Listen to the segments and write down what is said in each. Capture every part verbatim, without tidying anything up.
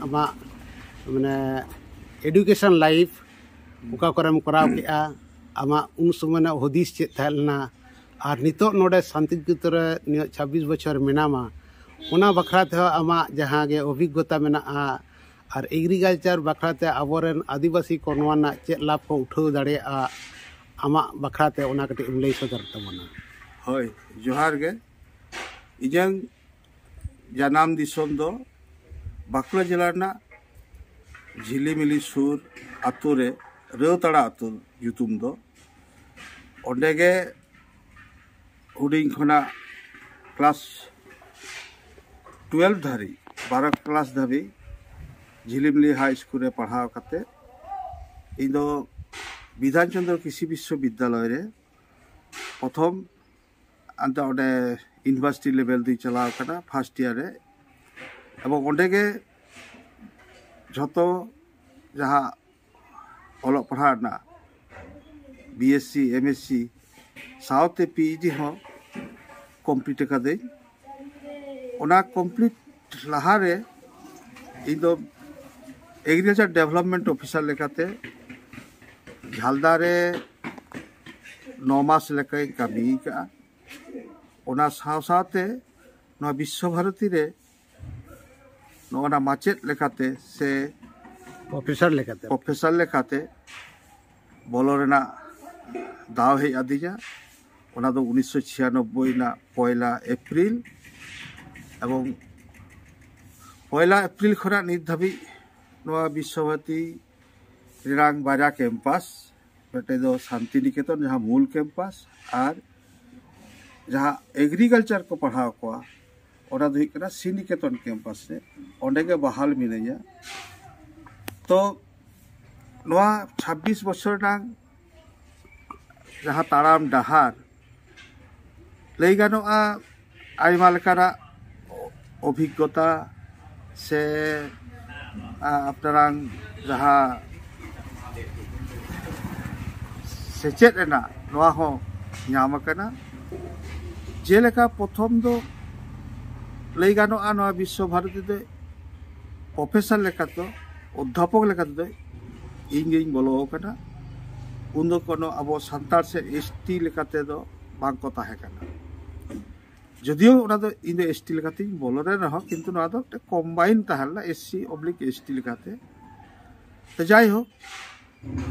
ᱟᱢᱟᱜ ᱢᱟᱱᱮ education life ᱚᱠᱟ ᱠᱚᱨᱮᱢ ᱠᱚᱨᱟᱣ ᱠᱮᱜᱼᱟ, ᱟᱢᱟᱜ ᱩᱱ ᱥᱚᱢᱚᱭ ᱨᱮᱱᱟᱜ ᱦᱩᱫᱤᱥ ᱪᱮᱫ ᱛᱟᱦᱮᱸ ᱞᱮᱱᱟ, ᱟᱨ ᱱᱤᱛᱚᱜ ᱱᱚᱰᱮ ᱥᱟᱱᱛᱤᱱᱤᱠᱮᱛᱚᱱ ᱨᱮ ᱱᱤᱭᱟᱹ ᱪᱷᱟᱵᱵᱤᱥ ᱵᱚᱪᱷᱚᱨ ᱢᱮᱱᱟᱢᱟ, ᱚᱱᱟ ᱵᱟᱠᱷᱨᱟ ᱛᱮᱦᱚᱸ ᱟᱢᱟᱜ ᱡᱟᱦᱟᱸ ᱜᱮ ᱚᱵᱷᱤᱜᱽᱜᱚᱛᱟ ᱢᱮᱱᱟᱜᱼᱟ, ᱟᱨ agriculture ᱵᱟᱠᱷᱨᱟ ᱛᱮ ᱟᱵᱚᱨᱮᱱ ᱟᱹᱫᱤᱵᱟᱹᱥᱤ ᱠᱚ ᱱᱚᱣᱟ ᱨᱮᱱᱟᱜ ᱪᱮᱫ ᱞᱟᱵᱷ ᱠᱚ ᱩᱴᱷᱟᱹᱣ ᱫᱟᱲᱮᱭᱟᱜᱼᱟ, ᱟᱢᱟᱜ ᱵᱟᱠᱷᱨᱟ ᱛᱮ ᱚᱱᱟ ᱠᱟᱹᱴᱤᱡ ᱮᱢ ᱞᱟᱹᱭ ᱥᱚᱫᱚᱨ ᱛᱟᱵᱚᱱᱟ᱾ ᱦᱳᱭ, ᱡᱚᱦᱟᱨ ᱜᱮ᱾ ᱤᱧᱟᱹᱝ ᱡᱟᱱᱟᱢ ᱫᱤᱥᱚᱢ ᱫᱚ ᱵᱟᱸᱠᱩᱲᱟ ᱡᱮᱞᱟ ᱨᱮᱱᱟᱜ ᱡᱷᱤᱞᱤᱢᱤᱞᱤ ᱥᱩᱨ ᱟᱛᱳ ᱨᱮ, ᱨᱟᱹᱣᱛᱟᱲᱟ ᱟᱛᱳ ᱧᱩᱛᱩᱢ ᱫᱚ᱾ ᱚᱸᱰᱮ ᱜᱮ ᱦᱩᱰᱤᱧ ᱠᱷᱚᱱᱟᱜ ᱠᱞᱟᱥ ᱴᱩᱭᱮᱞᱵᱷ ᱫᱷᱟᱹᱨᱤᱡ, ᱵᱟᱨᱚ ᱠᱞᱟᱥ ᱫᱷᱟᱹᱵᱤᱡ ᱡᱷᱤᱞᱤᱢᱤᱞᱤ ᱦᱟᱭ ᱥᱠᱩᱞ ᱨᱮ ᱯᱟᱲᱦᱟᱣ ᱠᱟᱛᱮ ᱤᱧ ᱫᱚ ᱵᱤᱫᱷᱟᱱ ᱪᱚᱸᱫᱽᱨᱚ ᱠᱨᱤᱥᱤ ᱵᱤᱥᱥᱚᱵᱤᱫᱽᱫᱟᱞᱚᱭ ᱨᱮ ᱯᱨᱚᱛᱷᱚᱢ ᱟᱱᱛᱮ ᱚᱸᱰᱮ ᱤᱭᱩᱱᱤᱵᱷᱟᱨᱥᱤᱴᱤ ᱞᱮᱵᱮᱞ ᱫᱚᱧ ᱪᱟᱞᱟᱣ ᱟᱠᱟᱱᱟ ᱯᱷᱟᱥᱴ ᱤᱭᱟᱨ ᱨᱮ, ᱮᱵᱚᱝ ᱚᱸᱰᱮ ᱜᱮ ᱡᱷᱚᱛᱚ ᱡᱟᱦᱟᱸ ᱚᱞᱚᱜ ᱯᱟᱲᱦᱟᱜ ᱨᱮᱱᱟᱜ B S C, M S C ᱥᱟᱶᱛᱮ ᱯᱤ ᱮᱭᱤᱪ ᱰᱤ ᱦᱚᱸ ᱠᱚᱢᱯᱞᱤᱴ ᱟᱠᱟᱫᱟᱹᱧ᱾ ᱚᱱᱟ ᱠᱚᱢᱯᱞᱤᱴ ᱞᱟᱦᱟᱨᱮ ᱤᱧ ᱫᱚ ᱮᱜᱽᱨᱤᱠᱟᱞᱪᱟᱨ ᱰᱮᱵᱷᱞᱚᱯᱢᱮᱱᱴ ᱚᱯᱷᱤᱥᱟᱨ ᱞᱮᱠᱟᱛᱮ ᱡᱷᱟᱞᱫᱟ ᱨᱮ ᱱᱚ ᱢᱟᱥ ᱞᱮᱠᱟᱧ ᱠᱟᱹᱢᱤ ᱟᱠᱟᱫᱼᱟ᱾ ᱚᱱᱟ ᱥᱟᱶ ᱥᱟᱶᱛᱮ ᱱᱚᱣᱟ ᱵᱤᱥᱥᱚ ᱵᱷᱟᱨᱚᱛᱤ ᱨᱮ ᱱᱚᱜᱼᱚ ᱱᱟ ᱢᱟᱪᱮᱫ ᱞᱮᱠᱟᱛᱮ ᱥᱮ ᱚᱯᱷᱤᱥᱟᱨ ᱞᱮᱠᱟᱛᱮ᱾ ᱯᱨᱚᱯᱷᱮᱥᱚᱨ ᱞᱮᱠᱟᱛᱮ ᱵᱚᱞᱚ ᱨᱮᱱᱟᱜ ᱫᱟᱣ ᱦᱮᱡ ᱟᱹᱫᱤᱧᱟ᱾ ᱚᱱᱟ ᱫᱚ ᱩᱱᱤᱥᱥᱚ ᱪᱷᱤᱭᱟᱱᱚᱵᱵᱳᱭ ᱨᱮᱱᱟᱜ ᱯᱚᱭᱞᱟ ᱮᱯᱨᱤᱞ, ᱮᱵᱚᱝ ᱯᱚᱭᱞᱟ ᱮᱯᱨᱤᱞ ᱠᱷᱚᱱᱟᱜ ᱱᱤᱛ ᱫᱷᱟᱹᱵᱤᱡ ᱱᱚᱣᱟ ᱵᱤᱥᱥᱚ ᱵᱷᱟᱨᱚᱛᱤ ᱨᱮᱱᱟᱝ ᱵᱟᱨᱭᱟ ᱠᱮᱢᱯᱟᱥ, ᱢᱤᱫᱴᱮᱡ ᱫᱚ ᱥᱟᱱᱛᱤᱱᱤᱠᱮᱛᱚᱱ ᱡᱟᱦᱟᱸ ᱢᱩᱞ ᱠᱮᱢᱯᱟᱥ, ᱟᱨ ᱡᱟᱦᱟᱸ ᱮᱜᱽᱨᱤᱠᱟᱞᱪᱟᱨ ᱠᱚ ᱯᱟᱲᱦᱟᱣ ᱠᱚᱣᱟ ᱚᱱᱟ ᱫᱚ ᱦᱩᱭᱩᱜ ᱠᱟᱱᱟ ᱥᱨᱤᱱᱤᱠᱮᱛᱚᱱ ᱠᱮᱢᱯᱟᱥ ᱨᱮ, ᱚᱸᱰᱮ ᱜᱮ ᱵᱟᱦᱟᱞ ᱢᱤᱱᱟᱹᱧᱟ᱾ ᱛᱚ ᱱᱚᱣᱟ ᱪᱷᱟᱵᱵᱤᱥ ᱵᱚᱪᱷᱚᱨ ᱨᱮᱱᱟᱝ ᱡᱟᱦᱟᱸ ᱛᱟᱲᱟᱢ ᱰᱟᱦᱟᱨ, ᱞᱟᱹᱭ ᱜᱟᱱᱚᱜᱼᱟ ᱟᱭᱢᱟ ᱞᱮᱠᱟᱱᱟᱜ ᱚᱵᱷᱤᱜᱽᱜᱚᱛᱟ ᱥᱮ, ᱟ, ᱟᱯᱱᱟᱨᱟᱝ ᱡᱟᱦᱟᱸ ᱥᱮᱪᱮᱫ ᱨᱮᱱᱟᱜ, ᱱᱚᱣᱟ ᱦᱚᱸ ᱧᱟᱢ ᱟᱠᱟᱱᱟ᱾ ᱡᱮᱞᱮᱠᱟ ᱯᱨᱚᱛᱷᱚᱢ ᱫᱚ ᱞᱟᱹᱭ ᱜᱟᱱᱚᱜᱼᱟ ᱱᱚᱣᱟ ᱵᱤᱥᱥᱚ ᱵᱷᱟᱨᱚᱛᱤ ᱫᱚ ᱯᱨᱚᱯᱷᱮᱥᱚᱨ ᱞᱮᱠᱟᱛᱮ, ᱚᱫᱽᱫᱷᱟᱯᱚᱠ ᱞᱮᱠᱟᱛᱮᱫᱚ ᱤᱧ ᱜᱤᱧ ᱵᱚᱞᱚ ᱟᱠᱟᱱᱟ᱾ ᱩᱱᱫᱚ ᱠᱳᱱᱳ ᱟᱵᱚ ᱥᱟᱱᱛᱟᱲ ᱥᱮ ᱮᱥᱴᱤ ᱞᱮᱠᱟᱛᱮ ᱫᱚ ᱵᱟᱝ ᱠᱚ ᱛᱟᱦᱮᱸ ᱠᱟᱱᱟ᱾ ᱡᱩᱫᱤᱭᱳ ᱚᱱᱟ ᱫᱚ ᱤᱧ ᱫᱚ ᱮᱥᱴᱤ ᱞᱮᱠᱟᱛᱮᱧ ᱵᱚᱞᱚ ᱞᱮᱱ ᱨᱮᱦᱚᱸ, ᱠᱤᱱᱛᱩ ᱱᱚᱣᱟ ᱫᱚ ᱢᱤᱫᱴᱮᱱ ᱠᱚᱢᱵᱟᱭᱤᱱ ᱛᱟᱦᱮᱸ ᱞᱮᱱᱟ, ᱮᱥᱥᱤ ᱚᱵᱽᱞᱤᱠ ᱮᱥᱴᱤ ᱞᱮᱠᱟᱛᱮ᱾ ᱛᱚ ᱡᱟᱭᱦᱳᱠ,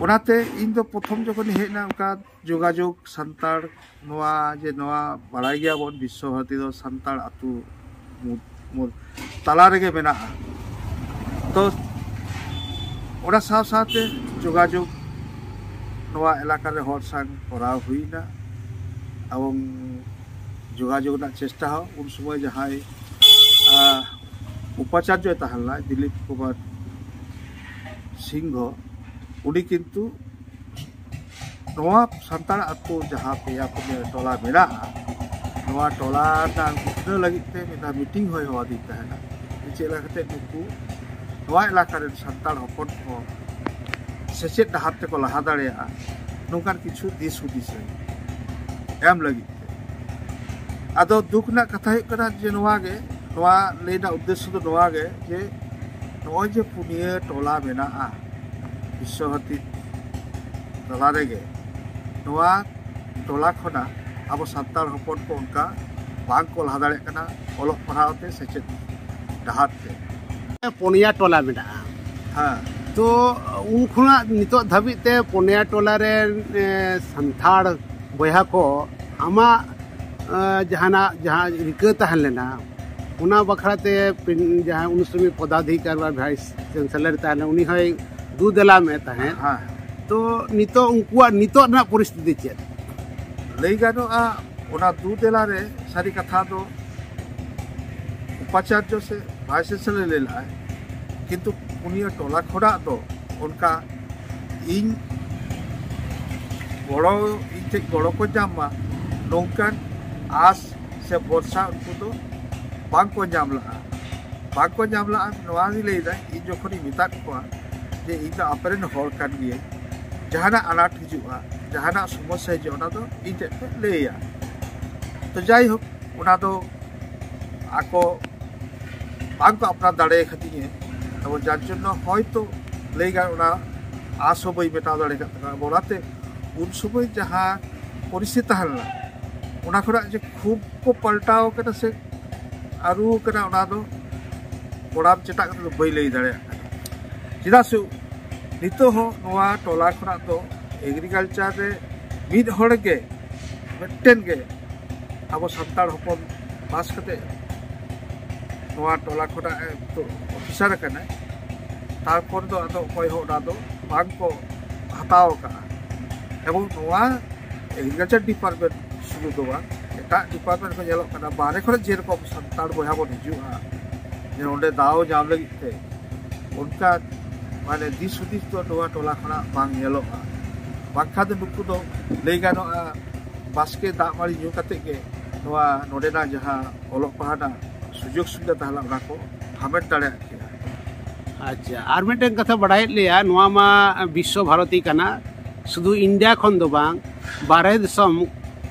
ᱚᱱᱟᱛᱮ ᱤᱧ ᱫᱚ ᱯᱨᱚᱛᱷᱚᱢ ᱡᱚᱠᱷᱚᱱᱤᱧ ᱦᱮᱡ ᱮᱱᱟ, ᱚᱱᱠᱟ ᱡᱳᱜᱟᱡᱳᱜᱽ ᱥᱟᱱᱛᱟᱲ, ᱱᱚᱣᱟ ᱡᱮ ᱱᱚᱣᱟ ᱵᱟᱲᱟᱭ ᱜᱮᱭᱟᱵᱚᱱ ᱵᱤᱥᱥᱚ ᱵᱷᱟᱨᱚᱛᱤ ᱫᱚ ᱥᱟᱱᱛᱟᱲ ᱟᱹᱛᱩ ᱢᱩᱫ-, ᱢᱩᱫ-, ᱛᱟᱞᱟ ᱨᱮᱜᱮ ᱢᱮᱱᱟᱜᱼᱟ᱾ ᱛᱚ ᱚᱱᱟ ᱥᱟᱶ ᱥᱟᱶᱛᱮ ᱡᱳᱜᱟᱡᱳᱜᱽ ᱱᱚᱣᱟ ᱮᱞᱟᱠᱟ ᱨᱮ ᱦᱚᱲ ᱥᱟᱶ ᱠᱚᱨᱟᱣ ᱦᱩᱭᱱᱟ ᱮᱵᱚᱝ ᱡᱳᱜᱟᱡᱳᱜᱽ ᱨᱮᱱᱟᱜ ᱪᱮᱥᱴᱟ ᱦᱚᱸ᱾ ᱩᱱ ᱥᱚᱢᱚᱭ ᱡᱟᱦᱟᱸᱭ, ᱟᱸ, ᱩᱯᱟᱪᱟᱨᱡᱚᱭ ᱛᱟᱦᱮᱸ ᱞᱮᱱᱟ, ᱫᱤᱞᱤᱯ ᱠᱩᱢᱟᱨ ᱥᱤᱝᱦᱚ, ᱩᱱᱤ ᱠᱤᱱᱛᱩ ᱱᱚᱣᱟ ᱥᱟᱱᱛᱟᱲ ᱟᱹᱛᱩ ᱡᱟᱦᱟᱸ ᱯᱮᱭᱟ ᱯᱩᱱᱭᱟᱹ ᱴᱚᱞᱟ ᱢᱮᱱᱟᱜᱼᱟ, ᱱᱚᱣᱟ ᱴᱚᱞᱟ ᱨᱮᱱᱟᱜ ᱩᱛᱱᱟᱹᱣ ᱞᱟᱹᱜᱤᱫ ᱛᱮ ᱢᱤᱫ ᱫᱷᱟᱣ ᱢᱤᱴᱤᱝ ᱦᱚᱭ ᱦᱚᱦᱚ ᱟᱹᱫᱤᱧ ᱛᱟᱦᱮᱱᱟ᱾ ᱪᱮᱫ ᱞᱮᱠᱟ ᱠᱟᱛᱮ ᱱᱩᱠᱩ ᱱᱚᱣᱟ ᱮᱞᱟᱠᱟ ᱨᱮᱱ ᱥᱟᱱᱛᱟᱲ ᱦᱚᱯᱚᱱ ᱠᱚ ᱥᱮᱪᱮᱫ ᱰᱟᱦᱟᱨ ᱛᱮᱠᱚ ᱞᱟᱦᱟ ᱫᱟᱲᱮᱭᱟᱜᱼᱟ, ᱱᱚᱝᱠᱟᱱ ᱠᱤᱪᱷᱩ ᱫᱤᱥ ᱦᱩᱫᱤᱥ ᱮᱢ ᱞᱟᱹᱜᱤᱫ ᱛᱮ᱾ ᱟᱫᱚ ᱫᱩᱠ ᱨᱮᱱᱟᱜ ᱠᱟᱛᱷᱟ ᱦᱩᱭᱩᱜ ᱠᱟᱱᱟ ᱡᱮ ᱱᱚᱣᱟ ᱜᱮ, ᱱᱚᱣᱟ ᱞᱟᱹᱭ ᱨᱮᱱᱟᱜ ᱩᱫᱽᱫᱮᱥᱥᱚ ᱫᱚ ᱱᱚᱣᱟ ᱜᱮ ᱡᱮ ᱱᱚᱜᱼᱚᱭ ᱡᱮ ᱯᱩᱱᱭᱟᱹ ᱴᱚᱞᱟ ᱢᱮᱱᱟᱜᱼᱟ ᱵᱤᱥᱥᱚᱵᱷᱟᱨᱚᱛᱤ ᱛᱟᱞᱟ ᱨᱮᱜᱮ, ᱱᱚᱣᱟ ᱴᱚᱞᱟ ᱠᱷᱚᱱᱟᱜ ᱟᱵᱚ ᱥᱟᱱᱛᱟᱲ ᱦᱚᱯᱚᱱ ᱠᱚ ᱚᱱᱠᱟ ᱵᱟᱝ ᱠᱚ ᱞᱟᱦᱟ ᱫᱟᱲᱮᱭᱟᱜ ᱠᱟᱱᱟ ᱚᱞᱚᱜ ᱯᱟᱲᱦᱟᱣ ᱛᱮ, ᱥᱮᱪᱮᱫ ᱰᱟᱦᱟᱨ ᱛᱮ᱾ ᱯᱩᱱᱭᱟ ᱴᱚᱞᱟ ᱢᱮᱱᱟᱜᱼᱟ᱾ ᱦᱮᱸ, ᱛᱚ ᱩᱱ ᱠᱷᱚᱱᱟᱜ ᱱᱤᱛᱚᱜ ᱫᱷᱟᱹᱵᱤᱡ ᱛᱮ ᱯᱩᱱᱭᱟ ᱴᱚᱞᱟ ᱨᱮᱱ ᱮ, ᱥᱟᱱᱛᱟᱲ ᱵᱚᱭᱦᱟ ᱠᱚ ᱟᱢᱟᱜ ᱮ, ᱡᱟᱦᱟᱱᱟᱜ ᱡᱟᱦᱟᱸ ᱨᱤᱠᱟᱹ ᱛᱟᱦᱮᱸ ᱞᱮᱱᱟ, ᱚᱱᱟ ᱵᱟᱠᱷᱨᱟ ᱛᱮ ᱯᱤᱱ-, ᱡᱟᱦᱟᱸᱭ ᱩᱱ ᱥᱚᱢᱚᱭ ᱯᱚᱫᱟᱫᱷᱤᱠᱟᱨ ᱵᱟ ᱵᱷᱟᱭᱤᱥ ᱪᱟᱱᱥᱮᱞᱚᱨ ᱛᱟᱦᱮᱸ ᱞᱮᱱᱟ, ᱩᱱᱤ ᱦᱚᱸᱭ ᱫᱩ ᱫᱮᱞᱟ ᱢᱮ ᱛᱟᱦᱮᱸᱫ᱾ ᱦᱮᱸ᱾ ᱛᱚ ᱱᱤᱛᱚᱜ ᱩᱱᱠᱩᱣᱟᱜ ᱱᱤᱛᱚᱜ ᱨᱮᱱᱟᱜ ᱯᱚᱨᱤᱥᱛᱷᱤᱛᱤ ᱪᱮᱫ? ᱞᱟᱹᱭ ᱜᱟᱱᱚᱜᱼᱟ, ᱚᱱᱟ ᱫᱩ ᱫᱮᱞᱟ ᱨᱮ ᱥᱟᱹᱨᱤ ᱠᱟᱛᱷᱟ ᱫᱚ ᱩᱯᱟᱪᱟᱨᱡᱚ ᱥᱮ ᱵᱷᱟᱭᱤᱥ ᱪᱟᱱᱥᱮᱞᱚᱨ ᱞᱟᱹᱭ ᱞᱟᱦᱟᱭ, ᱠᱤᱱᱛᱩ ᱯᱩᱱᱭᱟᱹ ᱴᱚᱞᱟ ᱠᱷᱚᱱᱟᱜ ᱫᱚ ᱚᱱᱠᱟ ᱤᱧ ᱜᱚᱲᱚ, ᱤᱧ ᱴᱷᱮᱱ ᱜᱚᱲᱚ ᱠᱚ ᱧᱟᱢ ᱢᱟ, ᱱᱚᱝᱠᱟᱱ ᱟᱥ ᱥᱮ ᱵᱷᱚᱨᱥᱟ ᱩᱱᱠᱩ ᱫᱚ ᱵᱟᱝ ᱠᱚ ᱧᱟᱢ ᱞᱟᱜᱼᱟ᱾ ᱵᱟᱝ ᱠᱚ ᱧᱟᱢ ᱞᱟᱜᱼᱟ, ᱱᱚᱣᱟ ᱜᱮ ᱞᱟᱹᱭᱫᱟ, ᱤᱧ ᱡᱚᱠᱷᱚᱱᱤᱧ ᱢᱮᱛᱟᱫ ᱠᱚᱣᱟ ᱡᱮ ᱤᱧ ᱫᱚ ᱟᱯᱮ ᱨᱮᱱ ᱦᱚᱲ ᱠᱟᱱ ᱜᱤᱭᱟᱹᱧ, ᱡᱟᱦᱟᱱᱟᱜ ᱟᱱᱟᱴ ᱦᱤᱡᱩᱜᱼᱟ, ᱡᱟᱦᱟᱱᱟᱜ ᱥᱚᱢᱚᱥᱥᱟ ᱦᱤᱡᱩᱜᱼᱟ, ᱚᱱᱟ ᱫᱚ ᱤᱧ ᱴᱷᱮᱱ ᱯᱮ ᱞᱟᱹᱭᱟ᱾ ᱛᱚ ᱡᱟᱭᱦᱳᱠ, ᱚᱱᱟ ᱫᱚ ᱟᱠᱚ ᱵᱟᱝ ᱠᱚ ᱟᱯᱱᱟᱨ ᱫᱟᱲᱮ ᱠᱷᱟᱹᱛᱤᱨ ᱮᱵᱚᱝ ᱡᱟᱨ ᱡᱚᱱᱱᱚ ᱦᱚᱭᱛᱳ ᱞᱟᱹᱭ ᱜᱟᱱᱚᱜᱼᱟ, ᱚᱱᱟ ᱟᱥ ᱦᱚᱸ ᱵᱟᱹᱧ ᱢᱮᱴᱟᱣ ᱫᱟᱲᱮ ᱟᱠᱟᱫ ᱛᱟᱠᱚᱣᱟ᱾ ᱚᱱᱟᱛᱮ ᱩᱱ ᱥᱚᱢᱚᱭ ᱡᱟᱦᱟᱸ ᱯᱚᱨᱤᱥᱛᱷᱤᱛᱤ ᱛᱟᱦᱮᱸ ᱞᱮᱱᱟ, ᱚᱱᱟ ᱠᱷᱚᱱᱟᱜ ᱡᱮ ᱠᱷᱩᱵ ᱠᱚ ᱯᱟᱞᱴᱟᱣ ᱠᱟᱱᱟ ᱥᱮ ᱟᱹᱨᱩ ᱠᱟᱱᱟ, ᱚᱱᱟ ᱫᱚ ᱠᱚᱲᱟᱢ ᱪᱮᱴᱟᱜ ᱠᱟᱛᱮ ᱫᱚ ᱵᱟᱹᱧ ᱞᱟᱹᱭ ᱫᱟᱲᱮᱭᱟᱜ ᱠᱟᱱᱟ᱾ ᱪᱮᱫᱟᱜ ᱥᱮ ᱱᱤᱛᱚᱜ ᱦᱚᱸ ᱱᱚᱣᱟ ᱴᱚᱞᱟ ᱠᱷᱚᱱᱟᱜ ᱫᱚ ᱮᱜᱽᱨᱤᱠᱟᱞᱪᱟᱨ ᱨᱮ ᱢᱤᱫ ᱦᱚᱲ ᱜᱮ, ᱢᱤᱫᱴᱮᱱ ᱜᱮ ᱟᱵᱚ ᱥᱟᱱᱛᱟᱲ ᱦᱚᱯᱚᱱ ᱯᱟᱥ ᱠᱟᱛᱮ ᱱᱚᱣᱟ ᱴᱚᱞᱟ ᱠᱷᱚᱱᱟᱜ ᱮ ᱛᱚ ᱚᱯᱷᱤᱥᱟᱨ ᱟᱠᱟᱱᱟᱭ᱾ ᱛᱟᱨᱯᱚᱨ ᱫᱚ ᱟᱫᱚ ᱚᱠᱚᱭ ᱦᱚᱸ ᱚᱱᱟ ᱫᱚ ᱵᱟᱝ ᱠᱚ ᱦᱟᱛᱟᱣ ᱟᱠᱟᱫᱼᱟ᱾ ᱮᱵᱚᱝ ᱱᱚᱣᱟ ᱮᱜᱽᱨᱤᱠᱟᱞᱪᱟᱨ ᱰᱤᱯᱟᱨᱴᱢᱮᱱᱴ ᱥᱩᱢᱩᱝ ᱫᱚ ᱵᱟᱝ, ᱮᱴᱟᱜ ᱰᱤᱯᱟᱨᱴᱢᱮᱱᱴ ᱠᱚ ᱧᱮᱞᱚᱜ ᱠᱟᱱᱟ, ᱵᱟᱦᱨᱮ ᱠᱷᱚᱱ ᱡᱮᱨᱚᱠᱚᱢ ᱥᱟᱱᱛᱟᱲ ᱵᱚᱭᱦᱟ ᱵᱚᱱ ᱦᱤᱡᱩᱜᱼᱟ, ᱡᱮ ᱱᱚᱸᱰᱮ ᱫᱟᱣ ᱧᱟᱢ ᱞᱟᱹᱜᱤᱫ ᱛᱮ, ᱚᱱᱠᱟ ᱢᱟᱱᱮ ᱫᱤᱥ ᱦᱩᱫᱤᱥ ᱫᱚ ᱱᱚᱣᱟ ᱴᱚᱞᱟ ᱠᱷᱚᱱᱟᱜ ᱵᱟᱝ ᱧᱮᱞᱚᱜᱼᱟ᱾ ᱵᱟᱝᱠᱷᱟᱱ ᱫᱚ ᱱᱩᱠᱩ ᱫᱚ ᱞᱟᱹᱭ ᱜᱟᱱᱚᱜᱼᱟ, ᱵᱟᱥᱠᱮ ᱫᱟᱜ ᱢᱟᱹᱲᱤ ᱧᱩ ᱠᱟᱛᱮ ᱜᱮ ᱱᱚᱣᱟ ᱱᱚᱰᱮᱱᱟᱜ ᱡᱟᱦᱟᱸ ᱚᱞᱚᱜ ᱯᱟᱲᱦᱟᱜ ᱨᱮᱱᱟᱜ ᱥᱩᱡᱳᱜᱽ ᱥᱩᱵᱤᱫᱷᱟ ᱛᱟᱦᱮᱸ ᱞᱮᱱᱟ, ᱚᱱᱟ ᱠᱚ ᱦᱟᱢᱮᱴ ᱫᱟᱲᱮᱭᱟᱜ ᱠᱮᱭᱟ᱾ ᱟᱪᱪᱷᱟ, ᱟᱨ ᱢᱤᱫᱴᱮᱱ ᱠᱟᱛᱷᱟ ᱵᱟᱲᱟᱭᱮᱫ ᱞᱮᱭᱟ, ᱱᱚᱣᱟ ᱢᱟ ᱵᱤᱥᱥᱚ ᱵᱷᱟᱨᱚᱛᱤ ᱠᱟᱱᱟ, ᱥᱩᱫᱷᱩ ᱤᱱᱰᱤᱭᱟ ᱠᱷᱚᱱ ᱫᱚ ᱵᱟᱝ, ᱵᱟᱨᱦᱮ ᱫᱤᱥᱚᱢ,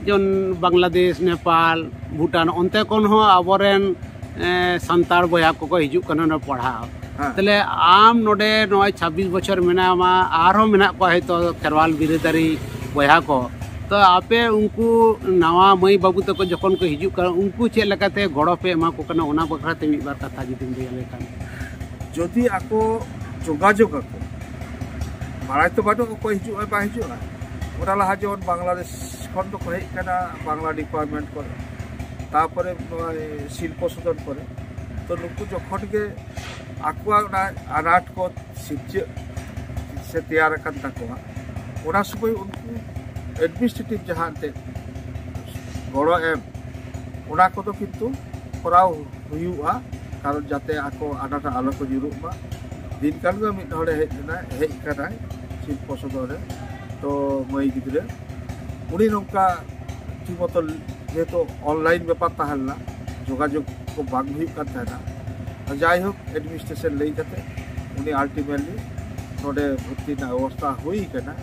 ᱡᱮᱢᱚᱱ ᱵᱟᱝᱞᱟᱫᱮᱥ, ᱱᱮᱯᱟᱞ, ᱵᱷᱩᱴᱟᱱ, ᱚᱱᱛᱮ ᱠᱷᱚᱱ ᱦᱚᱸ ᱟᱵᱚᱨᱮᱱ, ᱮ, ᱥᱟᱱᱛᱟᱲ ᱵᱚᱭᱦᱟ ᱠᱚᱠᱚ ᱦᱤᱡᱩᱜ ᱠᱟᱱᱟ ᱱᱚᱰᱮ ᱯᱟᱲᱦᱟᱣ᱾ ᱦᱮᱸ᱾ ᱛᱟᱦᱞᱮ ᱟᱢ ᱱᱚᱰᱮ ᱱᱚᱜᱼᱚᱭ ᱪᱷᱟᱵᱵᱤᱥ ᱵᱚᱪᱷᱚᱨ ᱢᱮᱱᱟᱢᱟ, ᱟᱨᱦᱚᱸ ᱢᱮᱱᱟᱜ ᱠᱚᱣᱟ ᱦᱚᱭᱛᱚ ᱠᱷᱮᱨᱣᱟᱞ ᱵᱤᱨᱟᱹᱫᱟᱨᱤ ᱵᱚᱭᱦᱟ ᱠᱚ, ᱛᱚ ᱟᱯᱮ ᱩᱱᱠᱩ ᱱᱟᱣᱟ ᱢᱟᱹᱭ ᱵᱟᱹᱵᱩ ᱛᱟᱠᱚ ᱡᱚᱠᱷᱚᱱ ᱠᱚ ᱦᱤᱡᱩᱜ ᱠᱟᱱᱟ, ᱩᱱᱠᱩ ᱪᱮᱫ ᱞᱮᱠᱟᱛᱮ ᱜᱚᱲᱚ ᱯᱮ ᱮᱢᱟ ᱠᱚ ᱠᱟᱱᱟ, ᱚᱱᱟ ᱵᱟᱠᱷᱨᱟ ᱛᱮ ᱢᱤᱫ ᱵᱟᱨ ᱠᱟᱛᱷᱟ ᱡᱩᱫᱤᱢ ᱞᱟᱹᱭ ᱟᱞᱮ ᱠᱷᱟᱱ? ᱡᱩᱫᱤ ᱟᱠᱚ ᱡᱳᱜᱟᱡᱳᱜᱽ ᱟᱠᱚ, ᱵᱟᱲᱟᱭ ᱛᱚ ᱵᱟᱹᱱᱩᱜ ᱚᱠᱚᱭ ᱦᱤᱡᱩᱜᱼᱟ ᱵᱟᱭ ᱦᱤᱡᱩᱜᱼᱟ᱾ ᱚᱱᱟ ᱞᱟᱦᱟ ᱡᱮᱢᱚᱱ ᱵᱟᱝᱞᱟᱫᱮᱥ ᱠᱷᱚᱱ ᱫᱚᱠᱚ ᱦᱮᱡ ᱠᱟᱱᱟ, ᱵᱟᱝᱞᱟ ᱰᱤᱯᱟᱨᱴᱢᱮᱱᱴ ᱠᱚᱨᱮ, ᱛᱟᱯᱚᱨᱮ ᱱᱚᱜᱼᱚᱭ ᱥᱤᱞᱯᱚ ᱥᱚᱫᱚᱱ ᱠᱚᱨᱮ᱾ ᱛᱚ ᱱᱩᱠᱩ ᱡᱚᱠᱷᱚᱱ ᱜᱮ ᱟᱠᱚᱣᱟᱜ ᱚᱱᱟ ᱟᱱᱟᱴ ᱠᱚ ᱥᱤᱨᱡᱟᱹᱜ ᱥᱮ ᱛᱮᱭᱟᱨ ᱟᱠᱟᱱ ᱛᱟᱠᱚᱣᱟ, ᱚᱱᱟ ᱥᱚᱢᱚᱭ ᱩᱱᱠᱩ ᱮᱰᱢᱤᱱᱤᱥᱴᱨᱮᱴᱤᱵᱷ ᱡᱟᱦᱟᱸ ᱮᱱᱛᱮᱫ ᱜᱚᱲᱚ ᱮᱢ, ᱚᱱᱟ ᱠᱚᱫᱚ ᱠᱤᱱᱛᱩ ᱠᱚᱨᱟᱣ ᱦᱩᱭᱩᱜᱼᱟ᱾ ᱠᱟᱨᱚᱱ ᱡᱟᱛᱮ ᱟᱠᱚ ᱟᱱᱟᱴ ᱟᱞᱚ ᱠᱚ ᱧᱩᱨᱩᱜ ᱢᱟ᱾ ᱫᱤᱱ ᱠᱟᱞ ᱫᱚ ᱢᱤᱫ ᱦᱚᱲᱮ ᱦᱮᱡ ᱞᱮᱱᱟ, ᱦᱮᱡ ᱠᱟᱱᱟᱭ ᱥᱤᱞᱯᱚ ᱥᱚᱫᱚᱱ ᱨᱮ, ᱛᱚ ᱢᱟᱹᱭ ᱜᱤᱫᱽᱨᱟᱹ, ᱩᱱᱤ ᱱᱚᱝᱠᱟ ᱴᱷᱤᱠ ᱢᱚᱛᱚ, ᱡᱮᱦᱮᱛᱩ ᱚᱱᱞᱟᱭᱤᱱ ᱵᱮᱯᱟᱨ ᱛᱟᱦᱮᱸ ᱞᱮᱱᱟ, ᱡᱳᱜᱟᱡᱳᱜᱽ ᱠᱚ ᱵᱟᱝ ᱦᱩᱭᱩᱜ ᱠᱟᱱ ᱛᱟᱦᱮᱱᱟ᱾ ᱡᱟᱭᱦᱳᱠ, ᱮᱰᱢᱤᱱᱤᱥᱴᱨᱮᱥᱚᱱ ᱞᱟᱹᱭ ᱠᱟᱛᱮ ᱩᱱᱤ ᱟᱞᱴᱤᱢᱮᱴᱞᱤ ᱱᱚᱰᱮ ᱵᱷᱚᱨᱛᱤ ᱨᱮᱱᱟᱜ ᱵᱮᱵᱚᱥᱛᱷᱟ ᱦᱩᱭ ᱠᱟᱱᱟ᱾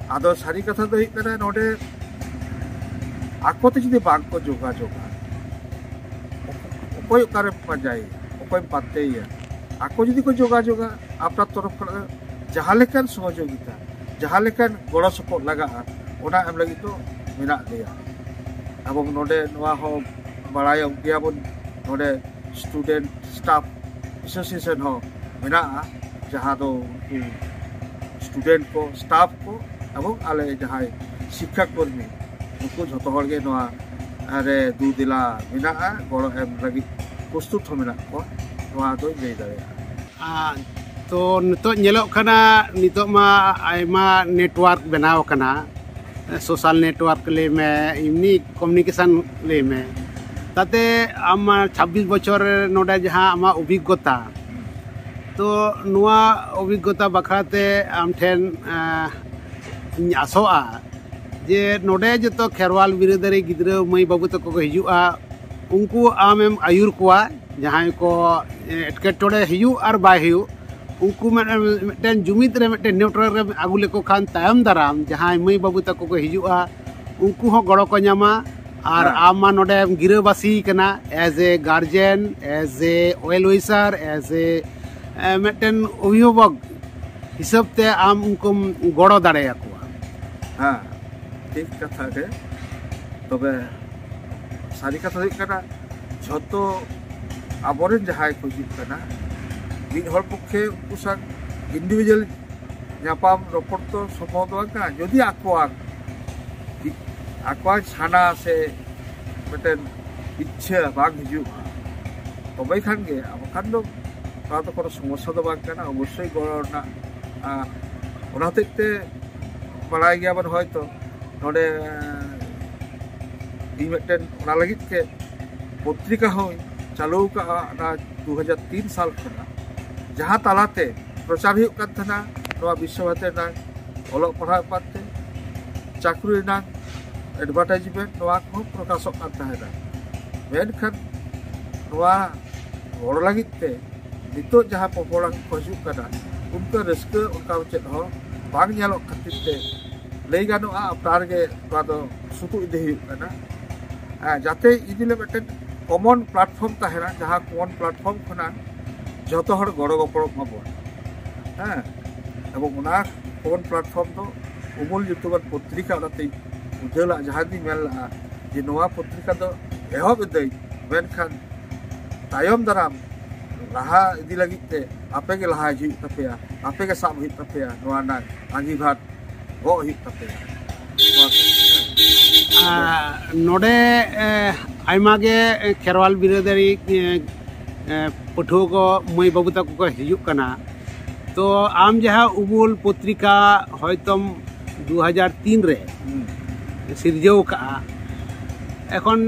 ᱟᱫᱚ ᱥᱟᱹᱨᱤ ᱠᱟᱛᱷᱟ ᱫᱚ ᱦᱩᱭᱩᱜ ᱠᱟᱱᱟ, ᱱᱚᱰᱮ ᱟᱠᱚᱛᱮ ᱡᱩᱫᱤ ᱵᱟᱝ ᱠᱚ ᱡᱳᱜᱟᱡᱳᱜᱟ, ᱚᱠᱚᱭ ᱚᱠᱟᱨᱮ ᱯᱟᱸᱡᱟᱭᱮᱭᱟ, ᱚᱠᱚᱭᱮᱢ ᱯᱟᱱᱛᱮᱭᱮᱭᱟ? ᱟᱠᱚ ᱡᱩᱫᱤ ᱠᱚ ᱡᱳᱜᱟᱡᱳᱜᱟ, ᱟᱯᱱᱟᱨ ᱛᱚᱨᱚᱯ ᱠᱷᱚᱱᱟᱜ ᱡᱟᱦᱟᱸ ᱞᱮᱠᱟᱱ ᱥᱚᱦᱚᱡᱳᱜᱤᱛᱟ, ᱡᱟᱦᱟᱸ ᱞᱮᱠᱟᱱ ᱜᱚᱲᱚ ᱥᱚᱯᱚᱦᱚᱫ ᱞᱟᱜᱟᱜᱼᱟ, ᱚᱱᱟ ᱮᱢ ᱞᱟᱹᱜᱤᱫ ᱫᱚ ᱢᱮᱱᱟᱜ ᱞᱮᱭᱟ᱾ ᱮᱵᱚᱝ ᱱᱚᱰᱮ ᱱᱚᱣᱟ ᱦᱚᱸ ᱵᱟᱲᱟᱭᱚᱜ ᱜᱮᱭᱟᱵᱚᱱ, ᱱᱚᱰᱮ ᱥᱴᱩᱰᱮᱱᱴ ᱥᱴᱟᱯ ᱮᱥᱳᱥᱤᱭᱮᱥᱚᱱ ᱦᱚᱸ ᱢᱮᱱᱟᱜᱼᱟ, ᱡᱟᱦᱟᱸ ᱫᱚ ᱩᱱᱠᱩ ᱥᱴᱩᱰᱮᱱᱴ ᱠᱚ, ᱥᱴᱟᱯ ᱠᱚ ᱮᱵᱚᱝ ᱟᱞᱮ ᱡᱟᱦᱟᱸᱭ ᱥᱤᱠᱠᱷᱟ ᱠᱚᱨᱢᱤ, ᱱᱩᱠᱩ ᱡᱷᱚᱛᱚ ᱦᱚᱲ ᱜᱮ ᱱᱚᱣᱟ ᱨᱮ ᱫᱩ ᱫᱮᱞᱟ ᱢᱮᱱᱟᱜᱼᱟ, ᱜᱚᱲᱚ ᱮᱢ ᱞᱟᱹᱜᱤᱫ ᱯᱨᱚᱥᱛᱩᱛ ᱦᱚᱸ ᱢᱮᱱᱟᱜ ᱠᱚᱣᱟ, ᱱᱚᱣᱟ ᱫᱚᱧ ᱞᱟᱹᱭ ᱫᱟᱲᱮᱭᱟᱜᱼᱟ᱾ ᱟᱨ ᱛᱚ ᱱᱤᱛᱚᱜ ᱧᱮᱞᱚᱜ ᱠᱟᱱᱟ, ᱱᱤᱛᱚᱜ ᱢᱟ ᱟᱭᱢᱟ ᱱᱮᱴᱣᱟᱨᱠ ᱵᱮᱱᱟᱣ ᱟᱠᱟᱱᱟ, ᱥᱳᱥᱟᱞ ᱱᱮᱴᱣᱟᱨᱠ ᱞᱟᱹᱭ ᱢᱮ, ᱮᱢᱱᱤ ᱠᱚᱢᱤᱭᱩᱱᱤᱠᱮᱥᱚᱱ ᱞᱟᱹᱭ ᱢᱮ᱾ ᱛᱟᱛᱮ ᱟᱢ ᱢᱟ ᱪᱷᱟᱵᱵᱤᱥ ᱵᱚᱪᱷᱚᱨ ᱨᱮ ᱱᱚᱰᱮ ᱡᱟᱦᱟᱸ ᱟᱢᱟᱜ ᱚᱵᱷᱤᱜᱽᱜᱚᱛᱟ, ᱛᱚ ᱱᱚᱣᱟ ᱚᱵᱷᱤᱜᱽᱜᱚᱛᱟ ᱵᱟᱠᱷᱨᱟ ᱛᱮ ᱟᱢ ᱴᱷᱮᱱ ᱟᱸ, ᱤᱧ ᱟᱥᱚᱜᱼᱟ ᱡᱮ ᱱᱚᱰᱮ ᱡᱚᱛᱚ ᱠᱷᱮᱨᱣᱟᱞ ᱵᱤᱨᱟᱹᱫᱟᱹᱨᱤ ᱜᱤᱫᱽᱨᱟᱹ ᱢᱟᱹᱭ ᱵᱟᱹᱵᱩ ᱛᱟᱠᱚ ᱠᱚ ᱦᱤᱡᱩᱜᱼᱟ, ᱩᱱᱠᱩ ᱟᱢᱮᱢ ᱟᱹᱭᱩᱨ ᱠᱚᱣᱟ, ᱡᱟᱦᱟᱸᱭ ᱠᱚ ᱮᱴᱠᱮᱴᱚᱬᱮ ᱦᱩᱭᱩᱜ ᱟᱨ ᱵᱟᱭ ᱦᱩᱭᱩᱜ, ᱩᱱᱠᱩ ᱢᱤᱫ- ᱢᱤᱫᱴᱮᱱ ᱡᱩᱢᱤᱫ ᱨᱮ ᱢᱤᱫᱴᱮᱱ ᱱᱮᱴᱣᱟᱨᱠ ᱨᱮ ᱟᱹᱜᱩ ᱞᱮᱠᱚ ᱠᱷᱟᱱ ᱛᱟᱭᱚᱢ ᱫᱟᱨᱟᱢ ᱡᱟᱦᱟᱸᱭ ᱢᱟᱹᱭ ᱵᱟᱹᱵᱩ ᱛᱟᱠᱚ ᱠᱚ ᱦᱤᱡᱩᱜᱼᱟ, ᱩᱱᱠᱩ ᱦᱚᱸ ᱜᱚᱲᱚ ᱠᱚ ᱧᱟᱢᱟ᱾ ᱟᱨ ᱦᱮᱸ᱾ ᱟᱢ ᱢᱟ ᱱᱚᱰᱮᱢ ᱜᱤᱨᱟᱹᱵᱟᱹᱥᱤ ᱠᱟᱱᱟ, as a guardian, as a well wisher, as a ᱢᱤᱫᱴᱮᱱ ᱚᱵᱷᱤᱵᱷᱟᱵᱚᱠ ᱦᱤᱥᱟᱹᱵ ᱛᱮ ᱟᱢ ᱩᱱᱠᱩᱢ ᱜᱚᱲᱚ ᱫᱟᱲᱮᱭᱟᱠᱚᱣᱟ᱾ ᱦᱮᱸ, ᱴᱷᱤᱠ ᱠᱟᱛᱷᱟ ᱜᱮ᱾ ᱛᱚᱵᱮ ᱥᱟᱹᱨᱤ ᱠᱟᱛᱷᱟ ᱦᱩᱭᱩᱜ ᱠᱟᱱᱟ, ᱡᱷᱚᱛᱚ ᱟᱵᱚᱨᱮᱱ ᱡᱟᱦᱟᱸᱭ ᱠᱚ ᱦᱤᱡᱩᱜ ᱠᱟᱱᱟ, ᱢᱤᱫ ᱦᱚᱲ ᱯᱚᱠᱠᱷᱮ ᱩᱱᱠᱩ ᱥᱟᱶ ᱤᱱᱰᱤᱵᱷᱤᱡᱩᱣᱟᱞ ᱧᱟᱯᱟᱢ ᱨᱚᱯᱚᱲ ᱛᱚ ᱥᱚᱢᱵᱷᱚᱵ ᱫᱚ ᱵᱟᱝ ᱠᱟᱱᱟ᱾ ᱡᱩᱫᱤ ᱟᱠᱚᱣᱟᱜ ᱟᱠᱚᱣᱟᱜ ᱥᱟᱱᱟ ᱥᱮ ᱢᱤᱫᱴᱮᱱ ᱤᱪᱪᱷᱟᱹ ᱵᱟᱝ ᱦᱤᱡᱩᱜᱼᱟ, ᱛᱚᱵᱮ ᱠᱷᱟᱱ ᱜᱮ, ᱟᱨ ᱵᱟᱠᱷᱟᱱ ᱫᱚ ᱱᱚᱣᱟ ᱫᱚ ᱠᱳᱱᱳ ᱥᱚᱢᱚᱥᱥᱟ ᱫᱚ ᱵᱟᱝ ᱠᱟᱱᱟ᱾ ᱚᱵᱚᱥᱥᱳᱭ ᱜᱚᱲᱚ ᱨᱮᱱᱟᱜ, ᱟᱨ ᱚᱱᱟ ᱦᱚᱛᱮᱡ ᱛᱮ ᱵᱟᱲᱟᱭ ᱜᱮᱭᱟᱵᱚᱱ ᱦᱚᱭᱛᱚ, ᱱᱚᱰᱮ ᱤᱧ ᱢᱤᱫᱴᱮᱱ ᱚᱱᱟ ᱞᱟᱹᱜᱤᱫ ᱜᱮ ᱯᱚᱛᱨᱤᱠᱟ ᱦᱚᱸᱧ ᱪᱟᱹᱞᱩ ᱟᱠᱟᱫᱼᱟ, ᱚᱱᱟ ᱫᱩ ᱦᱟᱡᱟᱨ ᱛᱤᱱ ᱥᱟᱞ ᱠᱷᱚᱱᱟᱜ, ᱡᱟᱦᱟᱸ ᱛᱟᱞᱟᱛᱮ ᱯᱨᱚᱪᱟᱨ ᱦᱩᱭᱩᱜ ᱠᱟᱱ ᱛᱟᱦᱮᱱᱟ ᱱᱚᱣᱟ ᱵᱤᱥᱥᱚ ᱵᱷᱟᱨᱚᱛᱤ ᱨᱮᱱᱟᱜ ᱚᱞᱚᱜ ᱯᱟᱲᱦᱟᱣ ᱵᱮᱯᱟᱨ ᱛᱮ, ᱪᱟᱹᱠᱨᱤ ᱨᱮᱱᱟᱜ ᱮᱰᱵᱷᱟᱨᱴᱟᱭᱤᱡᱽᱢᱮᱱᱴ, ᱱᱚᱣᱟ ᱠᱚᱦᱚᱸ ᱯᱨᱚᱠᱟᱥᱚᱜ ᱠᱟᱱ ᱛᱟᱦᱮᱱᱟ᱾ ᱢᱮᱱᱠᱷᱟᱱ ᱱᱚᱣᱟ ᱦᱚᱲ ᱞᱟᱹᱜᱤᱫ ᱛᱮ ᱱᱤᱛᱚᱜ ᱡᱟᱦᱟᱸ ᱯᱚᱯᱚᱲᱟ ᱠᱚ ᱦᱤᱡᱩᱜ ᱠᱟᱱᱟ, ᱩᱱᱠᱩ ᱨᱟᱹᱥᱠᱟᱹ ᱚᱱᱠᱟ ᱪᱮᱫ ᱦᱚᱸ ᱵᱟᱝ ᱧᱮᱞᱚᱜ ᱠᱷᱟᱹᱛᱤᱨ ᱛᱮ, ᱞᱟᱹᱭ ᱜᱟᱱᱚᱜᱼᱟ, ᱟᱯᱱᱟᱨ ᱜᱮ ᱱᱚᱣᱟ ᱫᱚ ᱥᱩᱛᱩᱜ ᱤᱫᱤ ᱦᱩᱭᱩᱜ ᱠᱟᱱᱟ᱾ ᱦᱮᱸ, ᱡᱟᱛᱮ ᱤᱫᱤ ᱞᱮ ᱢᱤᱫᱴᱮᱱ ᱠᱚᱢᱚᱱ ᱯᱞᱟᱴᱯᱷᱚᱨᱢ ᱛᱟᱦᱮᱱᱟ, ᱡᱟᱦᱟᱸ ᱠᱚᱢᱚᱱ ᱯᱞᱟᱴᱯᱷᱚᱨᱢ ᱠᱷᱚᱱᱟᱜ ᱡᱚᱛᱚ ᱦᱚᱲ ᱜᱚᱲᱚ ᱜᱚᱯᱚᱲᱚᱜ ᱢᱟᱵᱚᱱ᱾ ᱦᱮᱸ, ᱮᱵᱚᱝ ᱚᱱᱟ ᱠᱷᱚᱵᱚᱨ ᱯᱞᱟᱴᱯᱷᱚᱨᱢ ᱫᱚ ᱩᱢᱩᱞ ᱧᱩᱛᱩᱢᱟᱱ ᱯᱚᱛᱨᱤᱠᱟ ᱚᱱᱟᱛᱮᱧ ᱩᱫᱷᱟᱹᱞᱟᱜ ᱡᱟᱦᱟᱸ ᱜᱤᱧ ᱢᱮᱱ ᱞᱟᱜᱼᱟ ᱡᱮ ᱱᱚᱣᱟ ᱯᱚᱛᱨᱤᱠᱟ ᱫᱚ ᱮᱦᱚᱵ ᱮᱫᱟᱹᱧ, ᱢᱮᱱᱠᱷᱟᱱ ᱛᱟᱭᱚᱢ ᱫᱟᱨᱟᱢ ᱞᱟᱦᱟ ᱤᱫᱤ ᱞᱟᱹᱜᱤᱫ ᱛᱮ ᱟᱯᱮ ᱜᱮ ᱞᱟᱦᱟ ᱦᱤᱡᱩᱜ ᱦᱩᱭᱩᱜ ᱛᱟᱯᱮᱭᱟ, ᱟᱯᱮ ᱜᱮ ᱥᱟᱵ ᱦᱩᱭᱩᱜ ᱛᱟᱯᱮᱭᱟ ᱱᱚᱣᱟ ᱨᱮᱱᱟᱜ ᱟᱸᱜᱤᱵᱷᱟᱨ ᱜᱚᱜ ᱦᱩᱭᱩᱜ ᱛᱟᱯᱮᱭᱟ᱾ ᱱᱚᱣᱟ ᱠᱚ᱾ ᱟᱨ ᱱᱚᱰᱮ ᱮ, ᱟᱭᱢᱟ ᱜᱮ ᱠᱷᱮᱨᱣᱟᱞ ᱵᱤᱨᱟᱹᱫᱟᱹᱞᱤ ᱮ, ᱮ, ᱯᱟᱹᱴᱷᱩᱣᱟᱹ ᱠᱚ ᱢᱟᱹᱭ ᱵᱟᱹᱵᱩ ᱛᱟᱠᱚ ᱠᱚ ᱦᱤᱡᱩᱜ ᱠᱟᱱᱟ᱾ ᱛᱚ ᱟᱢ ᱡᱟᱦᱟᱸ ᱩᱢᱩᱞ ᱯᱚᱛᱨᱤᱠᱟ ᱦᱚᱭᱛᱚᱢ ᱫᱩ ᱦᱟᱡᱟᱨ ᱛᱤᱱ ᱨᱮ ᱦᱩᱸ᱾ ᱥᱤᱨᱡᱟᱹᱣ ᱠᱟᱜᱼᱟ, ᱮᱠᱷᱚᱱ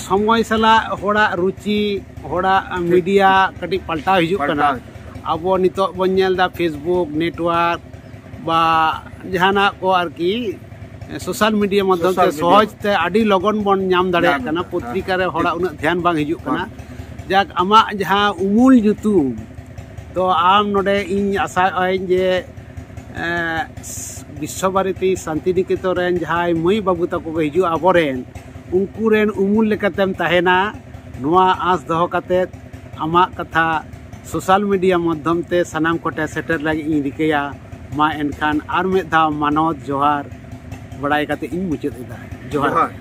ᱥᱚᱢᱚᱭ ᱥᱟᱞᱟᱜ ᱦᱚᱲᱟᱜ ᱨᱩᱪᱤ, ᱦᱚᱲᱟᱜ ᱢᱤᱰᱤᱭᱟ ᱠᱟᱹᱴᱤᱡ ᱯᱟᱞᱴᱟᱣ ᱦᱤᱡᱩᱜ ᱠᱟᱱᱟ᱾ ᱯᱟᱞᱴᱟᱣ ᱦᱤᱡᱩᱜ ᱠᱟᱱᱟ᱾ ᱟᱵᱚ ᱱᱤᱛᱚᱜ ᱵᱚᱱ ᱧᱮᱞ ᱮᱫᱟ Facebook, network ᱵᱟ ᱡᱟᱦᱟᱱᱟᱜ ᱠᱚ ᱟᱨᱠᱤ ᱥᱳᱥᱟᱞ ᱢᱤᱰᱤᱭᱟ ᱢᱟᱫᱽᱫᱷᱚᱢ ᱛᱮ ᱥᱳᱥᱟᱞ ᱢᱤᱰᱤᱭᱟ᱾ ᱥᱚᱦᱚᱡ ᱛᱮ ᱟᱹᱰᱤ ᱞᱚᱜᱚᱱ ᱵᱚᱱ ᱧᱟᱢ ᱫᱟᱲᱮᱭᱟᱜ ᱧᱟᱢ ᱠᱟᱱᱟ᱾ ᱮᱫᱟ᱾ ᱯᱚᱛᱨᱤᱠᱟ ᱨᱮ ᱦᱮᱸ᱾ ᱦᱚᱲᱟᱜ ᱩᱱᱟᱹᱜ ᱫᱷᱮᱭᱟᱱ ᱵᱟᱝ ᱦᱤᱡᱩᱜ ᱠᱟᱱᱟ᱾ ᱵᱟᱝ᱾ ᱡᱟᱠ, ᱟᱢᱟᱜ ᱡᱟᱦᱟᱸ ᱩᱢᱩᱞ ᱧᱩᱛᱩᱢ, ᱛᱚ ᱟᱢ ᱱᱚᱰᱮ ᱤᱧ ᱟᱥᱟᱭᱮᱫ ᱟᱹᱧ ᱡᱮ ᱮ, ᱵᱤᱥᱥᱚ ᱵᱷᱟᱨᱚᱛᱤ ᱥᱟᱱᱛᱤᱱᱤᱠᱮᱛᱚᱱ ᱨᱮᱱ ᱡᱟᱦᱟᱸᱭ ᱢᱟᱹᱭ ᱵᱟᱹᱵᱩ ᱛᱟᱠᱚ ᱠᱚ ᱦᱤᱡᱩᱜᱼᱟ ᱟᱵᱚᱨᱮᱱ, ᱩᱱᱠᱩ ᱨᱮᱱ ᱩᱢᱩᱞ ᱞᱮᱠᱟᱛᱮᱢ ᱛᱟᱦᱮᱱᱟ᱾ ᱱᱚᱣᱟ ᱟᱸᱥ ᱫᱚᱦᱚ ᱠᱟᱛᱮ ᱟᱢᱟᱜ ᱠᱟᱛᱷᱟ ᱥᱳᱥᱟᱞ ᱢᱤᱰᱤᱭᱟ ᱢᱟᱫᱽᱫᱷᱚᱢ ᱛᱮ ᱥᱟᱱᱟᱢ ᱠᱚᱴᱷᱮᱱ ᱥᱮᱴᱮᱨ ᱞᱟᱹᱜᱤᱫ ᱤᱧ ᱨᱤᱠᱟᱹᱭᱟ᱾ ᱢᱟ ᱮᱱᱠᱷᱟᱱ ᱟᱨ ᱢᱤᱫ ᱫᱷᱟᱣ ᱢᱟᱱᱚᱛ ᱡᱚᱦᱟᱨ ᱵᱟᱲᱟᱭ ᱠᱟᱛᱮ ᱤᱧ ᱢᱩᱪᱟᱹᱫ ᱮᱫᱟ᱾ ᱡᱚᱦᱟᱨ᱾ ᱡᱚᱦᱟᱨ᱾